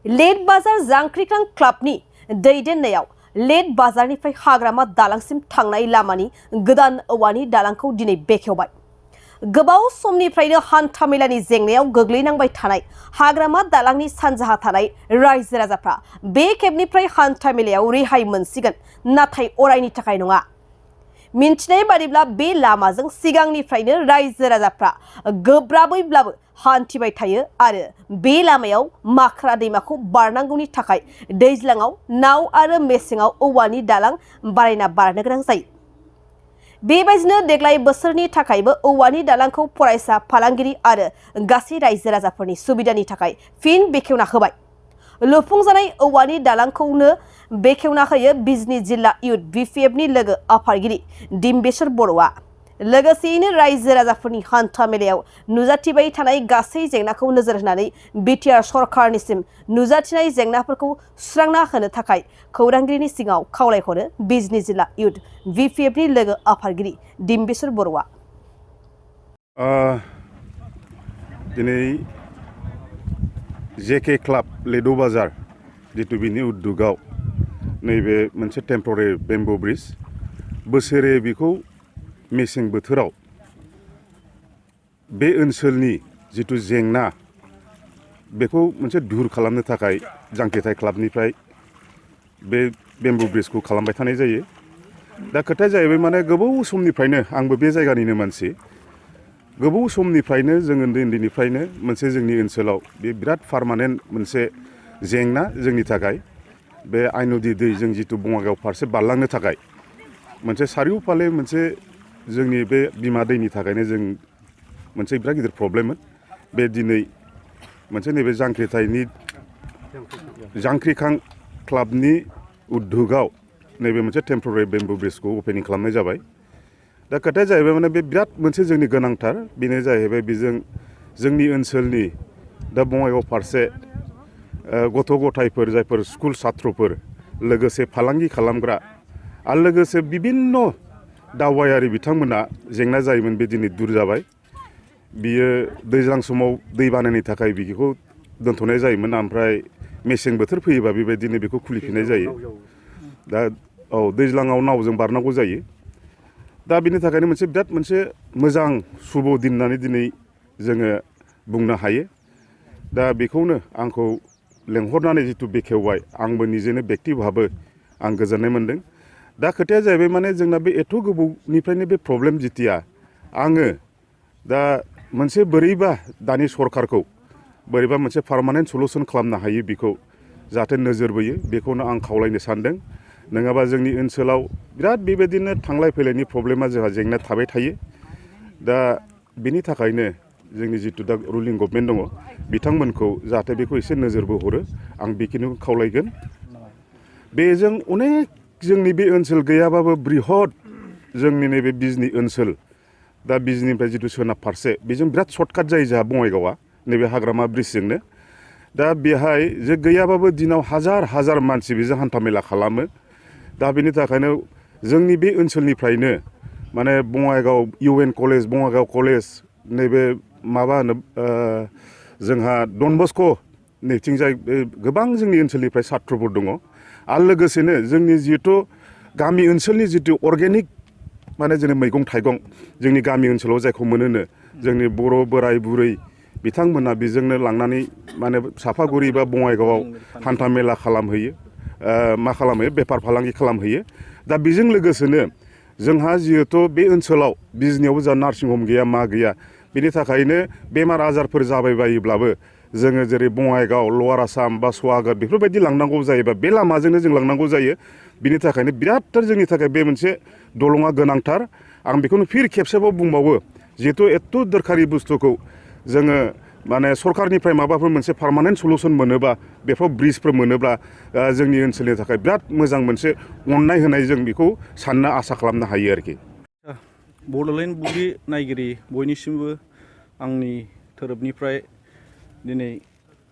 Late बाजार जांख्रिख्रां क्लाबनि दैदेननायाव लेट बाजारनिफ्राय हाग्रामा दालांसिम थांनाय लामानि गोदान औवानि दालांखौ दिनै बेखेवबाय। गोबाव समनिफ्रायनो हान्थामेलानि जेंनायाव गोग्लैनांबाय थानाय हाग्रामा दालांनि सानजाहा थानाय रायजो राजाफ्रा बे खेबनिफ्राय हान्थामेलायाव रेहाय मोनसिगोन, नाथाय अरायनि थाखाय नङा। मिन्थिनाय बादिब्ला बे लामाजों सिगांनिफ्रायनो रायजो राजाफ्रा गोब्राबैब्लाबो हान्थिबाय थायो आरो बे लामायाव माख्रा दैमाखौ बारनांगौनि थाखाय दैज्लाङाव नाव आरो मेसेङाव औवानि दालां बानायना बारनो गोनां जायो। बेबायदिनो देग्लाय बोसोरनि थाखायबो औवानि दालांखौ फरायसा, फालांगिरि आरो गासै रायजो राजाफोरनि सुबिदानि थाखाय फिन बेखेवना होबाय। लुफुंजानाय औवानि दालांखौनो बेखेवना होयो बिजनी जिल्ला इउथ बिपिएफनि लोगो आफादगिरि डिम्बेश्वर बर'आ। लोगोसेयैनो रायजो राजाफोरनि हान्था मेलायाव नुजाथिबाय थानाय गासै जेंनाखौ नोजोर होनानै बिटिआर सरकारनिसिम नुजाथिनाय जेंनाफोरखौ सुस्रांना होनो थाखाय खौरांगिरिनि सिगाङाव खावलायहरो बिजनी जिल्ला इउथ बिपिएफनि लोगो आफादगिरि डिम्बेश्वर बर'आ। दिनै जेके क्लाब लेडु बाजार जितु बिनि उद्दुगाव नैबे मोनसे टेम्परारि बेम्बु ब्रिज बोसोरे बेखौ मेसें बोथोराव बे ओनसोलनि जितु जेंना बेखौ मोनसे दूर खालामनो थाखाय जांख्रिथाय क्लाबनिफ्राय बे बेम्बु ब्रिजखौ खालामबाय थानाय जायो। दा खोथाया जाहैबाय माने गोबाव समनिफ्रायनो आंबो बे जायगानिनो मानसि, गोबाव समनिफ्रायनो जों उन्दैनिफ्रायनो मोनसे जोंनि ओनसोलाव बे बिराद पार्मानेन्ट मोनसे जेंना जोंनि थाखाय। बे आइन'दि दै जों जितु बङाइगाव फारसे बारलांनो थाखाय मोनसे सारिय'फाले मोनसे जोंनि बे बिमा दैनि थाखायनो जों मोनसे बिराद गिदिर प्रब्लेममोन। बे दिनै मोनसे नैबे जांख्रिखां क्लाबनि उद्दुगाव नैबे मोनसे टेम्परारि बेम्बु ब्रिजखौ अपेनिं खालामनाय जाबाय। दा खोथाया जाहैबाय माने बे बिराद मोनसे जोंनि गोनांथार, बेनो जाहैबाय बेजों जोंनि ओनसोलनि दा बङाइगाव फारसे गथ' गथायफोर जायफोर स्कुल सात्रफोर, लोगोसे फालांगि खालामग्रा आरो लोगोसे बिभिन्न दावबायारि बिथांमोना जेंना जायोमोन, बे दिनै दूर जाबाय। बियो दैज्लां समाव दै बानायनि थाखाय बेखौ दोनथ'नाय जायोमोन, ओमफ्राय मेसें बोथोर फैयोबा बेबायदिनो बेखौ खुलिफिननाय जायो। दा दैज्लाङाव नावजों बारनांगौ जायो। दा बिनि थाखायनो मोनसे बिराद मोनसे मोजां शुभ दिन होननानै दिनै जोङो बुंनो हायो। दा बेखौनो आंखौ लेंहरनानै जितु बेखेवबाय, आंबो निजेनो बेक्तिभाबै आं गोजोननाय मोन्दों। दा खोथाया जाहैबाय माने जोंना बे एथ' गोबावनिफ्रायनो बे प्रब्लेम जितिया आङो दा मोनसे बोरैबा दानि सरकारखौ बोरैबा मोनसे पार्मानेन्ट सलुसन खालामनो हायो, बेखौ जाहाथे नोजोर बोयो, बेखौनो आं खावलायनो सानदों। नङाबा जोंनि ओनसोलाव बिराद बेबायदिनो थांलाय फैलायनि प्रब्लेमा जोंहा जेंना थाबाय थायो। दा बेनि थाखायनो जोंनि जितु दा रुलिं गभर्नमेन्ट दङ, बिथांमोनखौ जाहाथे बेखौ एसे नोजोरबो हरो, आं बेखिनिखौ खावलायगोन। बेजों अनेक जोंनि बे ओनसोल गैयाबाबो बृहद जोंनि नैबे बिजनी ओनसोल, दा बिजनीनिफ्राय जितु सोनाब फारसे बेजों बिराद सर्टकाट जायो जोंहा बङाइगावआ नैबे हाग्रामा ब्रिजजोंनो। दा बेहाय जे गैयाबाबो दिनाव हाजार हाजार मानसि बेजों हान्थामेला खालामो। दा बेनि थाखायनो जोंनि बे ओनसोलनिफ्रायनो माने Bongaigaon UN college, Bongaigaon college, नैबे माबा होनो जोंहा डन बस्क' नैथिंजाय गोबां जोंनि ओनसोलनिफ्राय सात्रफोर दङ। आरो लोगोसेनो जोंनि जिहेथु गामि ओनसोलनि जितु अर्गेनिक माने जोंनि मैगं थाइगं जोंनि गामि ओनसोलाव जायखौ मोनोनो, जोंनि बर' बोराय बुरै बिथांमोना बेजोंनो लांनानै माने साफागुरि बा बङाइगावआव हान्था मेला खालामहैयो, मा खालामहैयो, बेफार फालांगि खालामहैयो। दा बेजों लोगोसेनो जोंहा जिहेथु बे ओनसोलाव बिजनीयावबो जोंहा नार्सिं हम गैया, मा गैया, बेनि थाखायनो बेमार आजारफोर जाबाय बायोब्लाबो जोङो जेरै बङाइगाव, लवार आसाम बा स्वागत बेफोरबायदि लांनांगौ जायोबा बे लामाजोंनो जों लांनांगौ जायो। बिनि थाखायनो बिरादथार जोंनि थाखाय बे मोनसे दलङा गोनांथार। आं बेखौनो फिर खेबसेबाव बुंबावो, जिहेथु एथ' दरखारि बुस्थुखौ जोङो माने सरकारनिफ्राय माबाफोर मोनसे पार्मानेन्ट सलुसन मोनोबा, बेफोराव ब्रिजफोर मोनोब्ला जोंनि ओनसोलनि थाखाय बिराद मोजां मोनसे अननाय होनाय जों बेखौ साननो आसा खालामनो हायो आरोखि। बड'लेण्ड बुब्लि नायगिरि बयनिसिमबो आंनि थोरोबनिफ्राय दिनै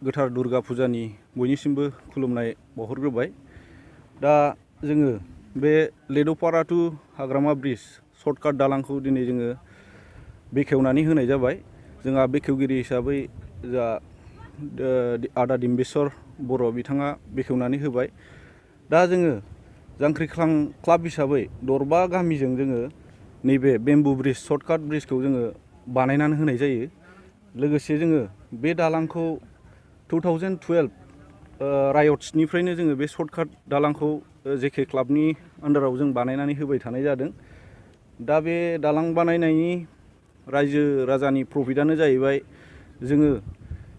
गोथार दुर्गा फुजानि बयनिसिमबो खुलुमनाय बावहरग्रोबाय। दा जोङो बे लेद'पारा टु हाग्रामा ब्रिज सर्टकाट दालांखौ दिनै जोङो बेखेवनानै होनाय जाबाय। जोंहा बेखेवगिरि हिसाबै जा आदा दिम्बेश्वर बर' बिथाङा बेखेवनानै होबाय। दा जोङो जांख्रिख्रां क्लाब हिसाबै दरबा गामिजों जोङो नैबे बेम्बु ब्रिज सर्टकाट ब्रिजखौ जोङो बानायनानै होनाय जायो। लोगोसे जोङो बे दालांखौ 2012 रायट्सनिफ्रायनो जोङो बे सर्टकाट दालांखौ जेके क्लाबनि आन्डाराव जों बानायनानै होबाय थानाय जादों। दा बे दालां बानायनायनि रायजो राजानि प्रफिटआनो जाहैबाय जोङो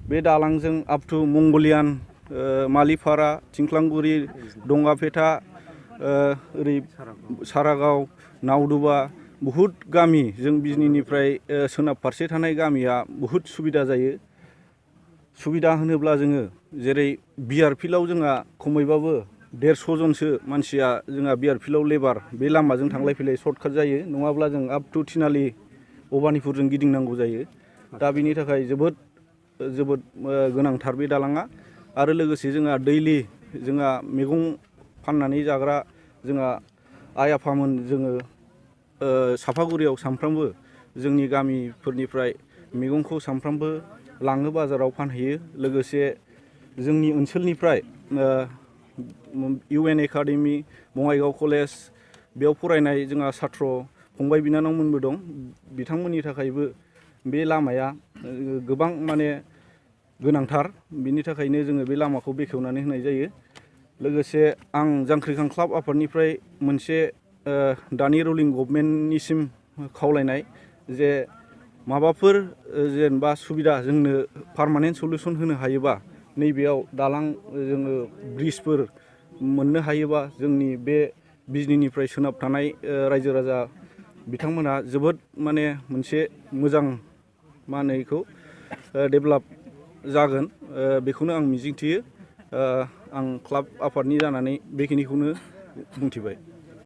बे दालांजों आप टु मंगलियान, मालिपारा, थिंख्लांगुरि, दंगापेटा, ओरै सारागाव, नावदुबा बहुद गामि जों बिजनीनिफ्राय सोनाब फारसे थानाय गामिया बहुद सुबिदा जायो। सुबिदा होनोब्ला जोङो जेरै बिआर फिल्डआव जोंहा खमैबाबो 150 जनसो मानसिया जोंहा बिआर फिल्डआव लेबार बे लामाजों थांलाय फैलाय सर्टकाट जायो, नङाब्ला जों आप टु थिनालि भबानिपुरजों गिदिंनांगौ जायो। दा बिनि थाखाय जोबोद गोनांथार बे दालाङा। आरो लोगोसे जोंहा दैलि जोंहा मैगं फाननानै जाग्रा जोंहा आइ आफामोन जोङो सापागुरियाव सामफ्रामबो जोंनि गामिफोरनिफ्राय मैगंखौ सामफ्रामबो लाङो, बाजाराव फानहैयो। लोगोसे जोंनि ओनसोलनिफ्राय UN एकाडेमि, बङाइगाव कलेज बेयाव फरायनाय जोंहा साथ्र फंबाय बिनानावमोनबो दं। बिथांमोननि थाखायबो बे लामाया गोबां माने गोनांथार। बिनि थाखायनो जोङो बे लामाखौ बेखेवनानै होनाय जायो। लोगोसे आं जांख्रिख्रां क्लाब आफादनिफ्राय मोनसे दानि रुलिं गभर्नमेन्टनिसिम खावलायनाय जे माबाफोर जेनेबा सुबिदा जोंनो पार्मानेन्ट सल्युसन होनो हायोबा, नैबेयाव दालां जोङो ब्रिजफोर मोननो हायोबा जोंनि बे बिजनीनिफ्राय सोनाब थानाय रायजो राजा बिथांमोना जोबोद माने मोनसे मोजां मा होनो बेखौ डेभेलप जागोन, बेखौनो आं मिजिंथियो। आं क्लाब आफादनि जानानै बेखिनिखौनो बुंथिबाय।